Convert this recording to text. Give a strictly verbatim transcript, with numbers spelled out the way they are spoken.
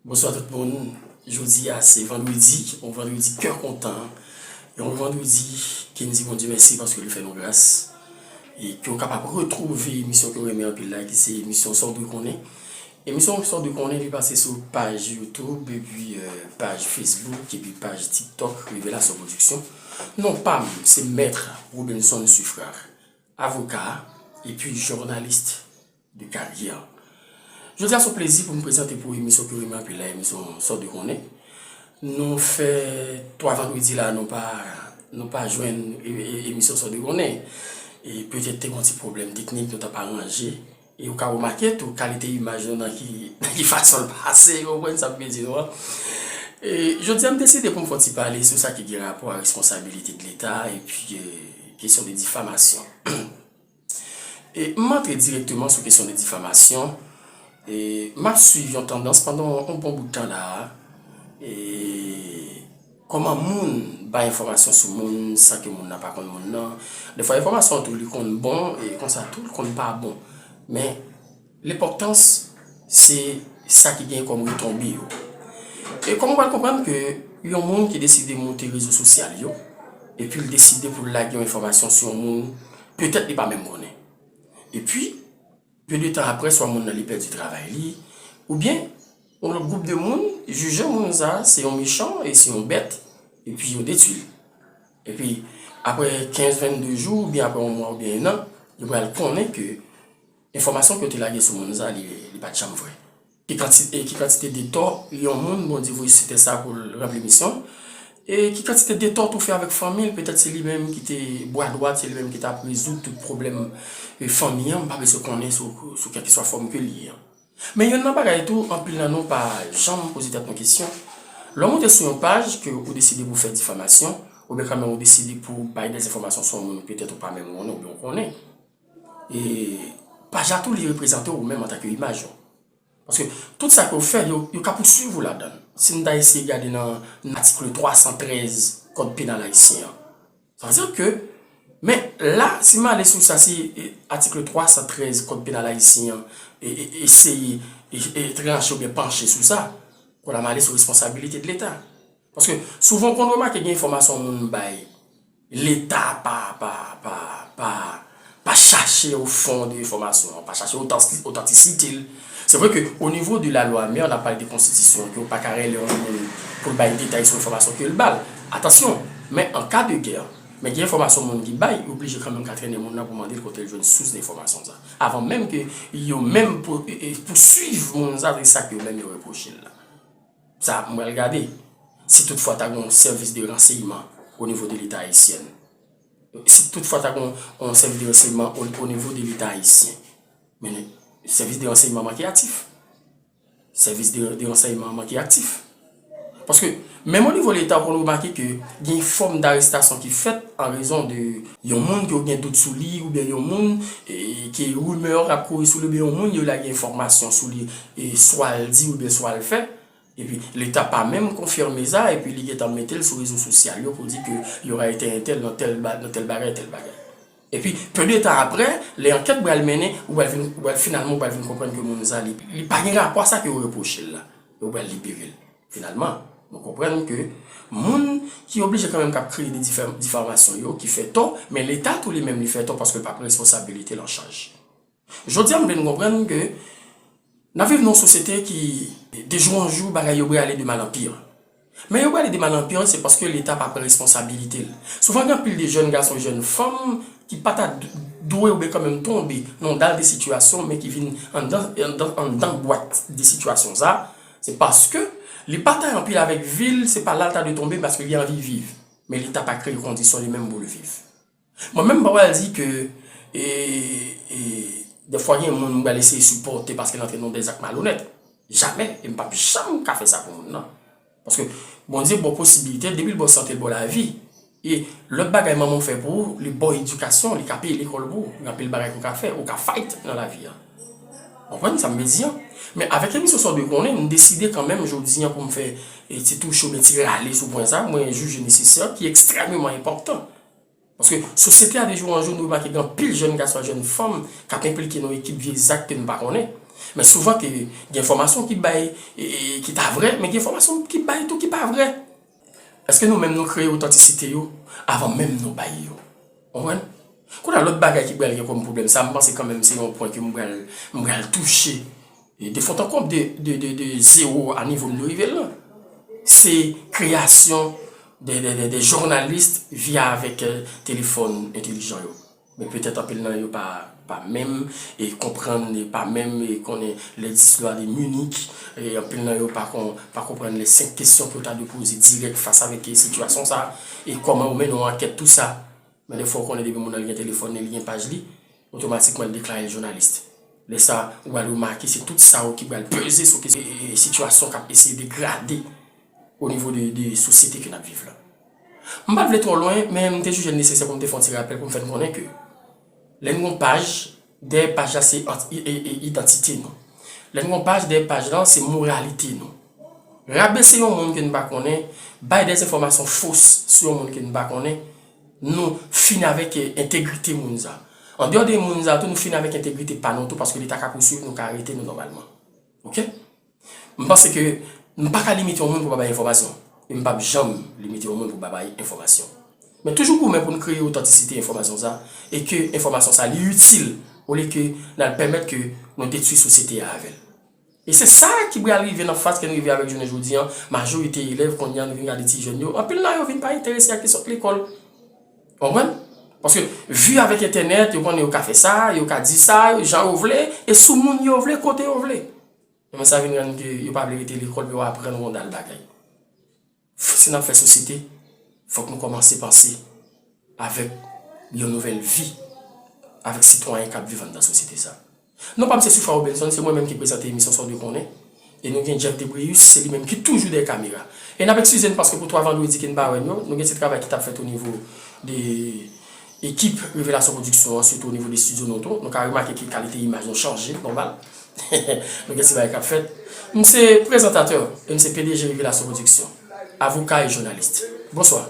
Bonswa tout moun. Jodi a se vandredi, yon vandredi kè kontan. Yon vandredi ke n di Bondye mèsi paske li fè nou gras. E ke w kapab retwouve emisyon ke w renmen anpil la, ki se emisyon Sa w dwe konnen. Emisyon Sa w dwe konnen, li pase sou paj YouTube, epi euh, paj Facebook, epi paj TikTok, Revelasyon Production. Non pa m, se Mèt Robinson Suffrard, avoka, epi jounalis de karyè. Jodi a se yon plezi pou m prezante pou emisyon ke w renmen anpil la, emisyon Sa w dwe konnen. Nou fè twa vandredi la, nou pa, nou pa jwenn e- e- emisyon Sa w dwe konnen. E petèt te gen yon ti pwoblèm teknik, nou t ap aranje. E ou ka remake tou kalite imaj nou nan ki, nan ki fason l pase, ou konprann sa m vle di nou an. E jodi a m deside pou m fè yon ti pale sou sa ki gen rapò a responsabilite de Leta epi euh, kesyon de difamasyon. E m antre dirèkteman sou kesyon de difamasyon. E m ap swiv yon tandans pandan yon bon bout tan la a. E kòman moun bay enfòmasyon sou moun san ke moun nan pa konn moun nan. Defwa enfòmasyon tou li konn bon e konsa tou li konn pa bon. Men lenpòtans se sa ki gen kòm retonbe yo. E kòman w pral konprann ke yon moun ki deside moute rezo sosyal yo, epi l deside pou l lage yon enfòmasyon sou yon moun, petèt li pa menm konnen. Epi, pe de tan apre, swa moun nan li pèdi travay li, oubyen yon lòt gwoup de moun jije moun sa a se yon mechan e se yon bèt, epi yo detwi l. Epi, apre kenz, vennde jou, oubyen apre yon mwa, oubyen en an, yo pral konnen ke enfòmasyon ke yo te lage sou moun sa a, li, li pa t janm vrè. Ki kantite, ki kantite de tò yon moun Bondye voye sou tè sa a pou l ranpli misyon l? E ki kantite de tò tou fè avèk fanmi l? Petèt se li menm ki te bwa dwat, se li menm ki t ap rezoud tout pwoblèm e, fanmi an, m pa bezwen konnen sou, sou kèlkeswa fòm ke l ye an. Men youn nan bagay tou, anpil nan nou pa janm poze tèt nou kesyon. Lè w monte sou yon paj ke ou deside pou fè difamasyon, oubyen kanmenm ou deside pou bay dèzenfòmasyon sou yon moun petèt ou pa menm konnen oubyen ou konnen, e paj la tou li reprezante ou menm antanke imaj ou. Paske tout sa ke w fè, yo, yo ka pouswiv ou ladan l. Si n ta eseye gade nan, nan atik twa san trèz Kòd Penal ayisyen an, sa vle di ke, men la, si m ale sou sa, si e, atik twa san trèz Kòd Penal ayisyen an e, e, eseye e, e, tranche oubyen panche sou sa, kounye a m ale sou responsabilite de Leta. Paske souvan w konn remake gen enfòmasyon moun bay, Leta pa, pa, pa, pa, pa chache o fon de enfòmasyon an, pa chache otanti- otantisite l. Se vre ke o nivo de la lwa mè, n ap pale de konstitisyon, ke w pa ka rele yon moun pou l bay detay sou enfòmasyon ke l ba l. Atansyon, men an ka de gè, men gen enfòmasyon moun ki bay, yo oblije kanmenm ka trennen moun nan pou mande l kote l jwenn sous de enfòmasyon sa. Avan menm ke yo menm pou, e, e, pouswiv moun sa, se sa ke yo menm yo repwoche l la. Sa, m pral gade. Si toutfwa ta gen yon sèvis de ranseyman o nivo de Leta ayisyen. Si toutfwa ta gen yon, yon sèvis de ranseyman o, o nivo de Leta ayisyen. Men, sèvis de ranseyman manke aktif. Sèvis de, de ranseyman manke aktif. Paske, menm o nivo Leta, w konn remake ke gen fòm darestasyon ki fèt an rezon de yon moun ke w gen dout sou li, oubyen yon moun e, ke rimè ap kouri sou li, oubyen yon moun yo lage enfòmasyon sou li, e, swa l di oubyen swa l fè. Epi Leta pa menm konfime sa, epi li gentan mete l sou rezo sosyal yo pou di ke yo arete entèl nan tèl ba- nan tèl bagay, tèl bagay. Epi, pe de tan apre, lè ankèt pral mennen, ou pral vin, ou pral finalman ou pral vin konprann ke moun sa li, li pa gen rapò a sa ke yo repwoche l la. Yo pral libere l. Finalman, nou konprann ke moun ki oblije kanmenm k ap kreye de difa- difamasyon yo, ki fè tò, men Leta tou li menm li fè tò paske l pa pran responsabilite l an chaj. Jodi a m vle n konprann ke n ap viv nan yon sosyete ki, de jou an jou, bagay yo prale de mal an pi. Men yo prale de mal an pi, se paske Leta pa pran responsabilite l. Souvan gen anpil de jèn gason, jèn fanm ki pa ta d- dwe oubyen kanmenm tonbe nan yon dal de sitiyasyon, men ki vin anndan, anndan, anndan bwat de sitiyasyon sa, se paske li batay anpil avèk vi l, se pa la l ta dwe tonbe paske li anvi viv. Men Leta pa kreye kondisyon li menm pou l viv. Mwen menm m pa pral di ke e, e, defwa gen moun m pral eseye sipòte paske l antre nan de zak malonèt. Jamè, e m p ap janm ka fè sa pou moun nan. Paske Bondye ba w posibilite, depi l ba w sante, l ba w lavi. E lòt bagay manman w fè pou ou, li ba w edikasyon, li ka peye lekòl pou ou, gen anpil bagay ke w ka fè, ou ka fight nan lavi a. Ou konprann sa m vle di an? Men avèk emisyon Sa w dwe konnen, m deside kanmenm jodi an pou m fè e, ti touche oubyen ti rale sou pwen sa, mwen jije nesesè, ki ekstrèmeman enpòtan. Paske sosyete a de jou an jou, nou remake gen anpil jèn gason ak jèn fanm k ap enplike nan ekip vye zak ke nou pa konnen. Men souvan ke gen enfòmasyon ki bay, e, e, ki ta vrè, men gen enfòmasyon ki bay tou ki pa vrè. Èske nou menm nou kreye otantisite yo avan menm nou bay yo? Konprann? Kounye a, lòt bagay ki pral gen kòm pwoblèm, sa, m panse kanmenm se yon pwen ke m pral, m pral touche. E de fond an konm, de, de, de, de zewo a nivo m nou rive l lan. Se kreyasyon de, de, de, de jounalis via avèk, eh, telefòn entelijan yo. Men petèt anpil nan yo pa, pa menm, e konprann, e pa menm, e konnen les dix lois de Munich, e anpil nan yo pa kon, pa konprann les cinq questions ke yo ta dwe poze dirèk fas avèk, e, sitiyasyon sa, e kòman yo mennen yon ankèt tou sa. Men defwa ou konnen depi moun nan li gen telefòn li, li gen paj li, otomatikman li deklare l jounalis. Lè sa, ou pral remake se tout sa yo ki pral peze sou ke, e, e, sitiyasyon k ap eseye degrade o nivo de, de sosyete ke n ap viv la. M pa t vle twò lwen, men m te jije l nesesè pou m te fè yon ti rapèl pou m fè n konnen ke lè n gon paj, dèyè paj la se ant-, i-, i-, i-, idantite nou. Lè n gon paj, dèyè paj la se moralite nou. Rabese yon moun ke n pa konnen, bay dèzenfòmasyon fos sou yon moun ke n pa konnen, nou fini avèk, eh, entegrite moun sa. Andeyò de moun sa tou, nou fini avèk entegrite pa nou tou, paske Leta ka pouswiv nou, ka arete nou nòmalman. Oke? M panse ke m pa ka limite yon moun pou pa bay enfòmasyon. E m p ap janm limite yon moun pou pa bay enfòmasyon. Men toujou goumen pou n kreye otantisite enfòmasyon sa, e ke enfòmasyon sa li itil, olye ke n al pèmèt ke nou detwi sosyete a avè l. E se sa ki pral rive nan faz ke n rive avèk jounen jodi an, majorite elèv kounye a nou vin gade ti jèn yo, anpil nan yo vin pa enterese ak li sot lekòl. Konprann? Paske vi avèk entènèt, yo konnen yo ka fè sa, yo ka di sa, jan yo vle, e sou moun yo vle, kote yo vle. Ebyen sa vin rann ke yo pa vle rete lekòl pou yo aprann yon dal bagay. F-, si n ap fè sosyete, fòk nou kòmanse panse avèk yon nouvèl vi, avèk sitwayen k ap viv anndan sosyete sa. Non pa m se Sufra Robinson, se mwen menm ki prezante emisyon sa w dwe konnen. E nou gen Jeff Debrius, se li menm ki toujou dèyè kamera. E n ap eskize n paske pou twa vandredi ke n pa wè n yo, nou gen ti travay ki t ap fèt o nivo de ekip Revelasyon Pwodiksyon an, sitou o nivo de estidyo nou tou. Nou ka remake ke kalite imaj nou chanje, nòmal. Nou gen ti bagay k ap fèt. M se prezantatè, e m se P D G Revelasyon Pwodiksyon. Avoka e jounalis. Bonswa.